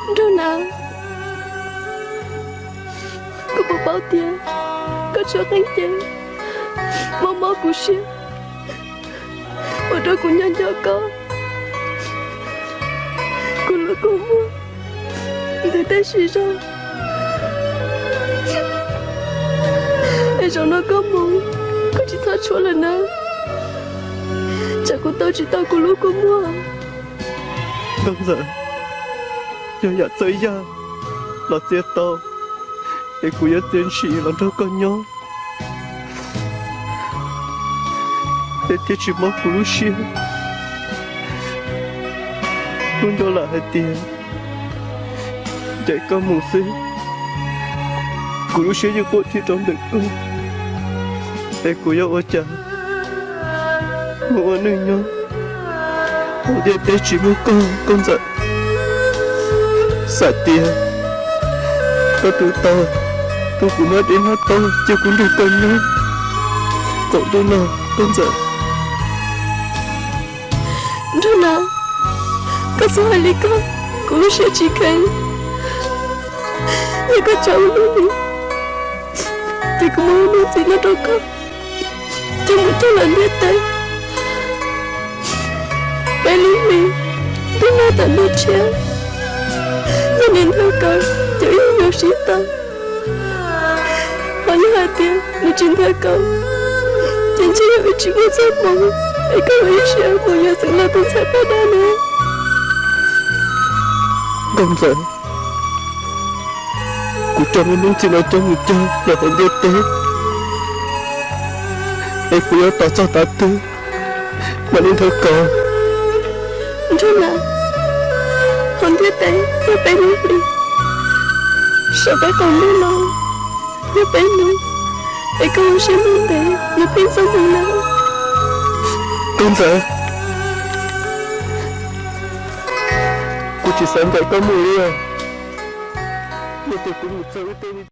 Nraug Nas, kuv puas paub tias koj tso qeej ces mob mob kuv siab, ua rau kuv nco nco koj, kuv lub kua muag ntws tej sim zog. Es zaum no koj mus, koj tsis txhob tshuav lawm na, tsam kuv tau tsis tau kuv lub kua muag. Nkauj Ntxawm, yog yam txawv yaj los txiav tau, es kuv yuav txiav ntshis los nrog koj nyob, es thiaj tsis mob kuv lub siab. Kuv nco lawm hais tias ncaim koj mus xwb, kuv lub siab yeej quaj thiab rau ntawm koj, es kuv yuav ua cas mus ua neej nyob hauv ntiaj teb tsis muaj koj, Nkauj Ntxawm? Xam tias koj twb tau tu kuv hmab dib hmab taub, cia kuv nrog koj nyob txaus ntuj no, Nkauj Ntxawm. Nraug Nas, koj txhob hais li ko, kuv lub siab tsis kheev. Yog koj tso ua luaj li, ces kuv muab lub ntxim no rau koj, coj mus cog lawm ntiaj teb peb lub hlis, ntuj nag tawm ntuj tshiab, yog nws nthawv kaus ces wb yuav sib tau. Ho yog hais tias nws tsis nthawv kaus, ces ntshe yog wb tsis muaj txoj hmoov, es koj ua ib siab mus yuav Xeev Laus tus ntxhais poj dab na. Nkauj Ntxawm, kuv coj lub ntxim no coj mus cog lawm hauv ntiaj teb, es kuv yuav tos txog tav twg mam li nthawv kaus. Nraug Nas, hauv ntiaj teb yog peb lub hlis, saum peb qaum ntuj no yog peb hnub, es koj ua siab ntev ntev, nws pheej txog hnub na. Nkauj Ntxawm, kuv tsis xav ncaim koj mus li os. Yog tias kuv mus txog ub tej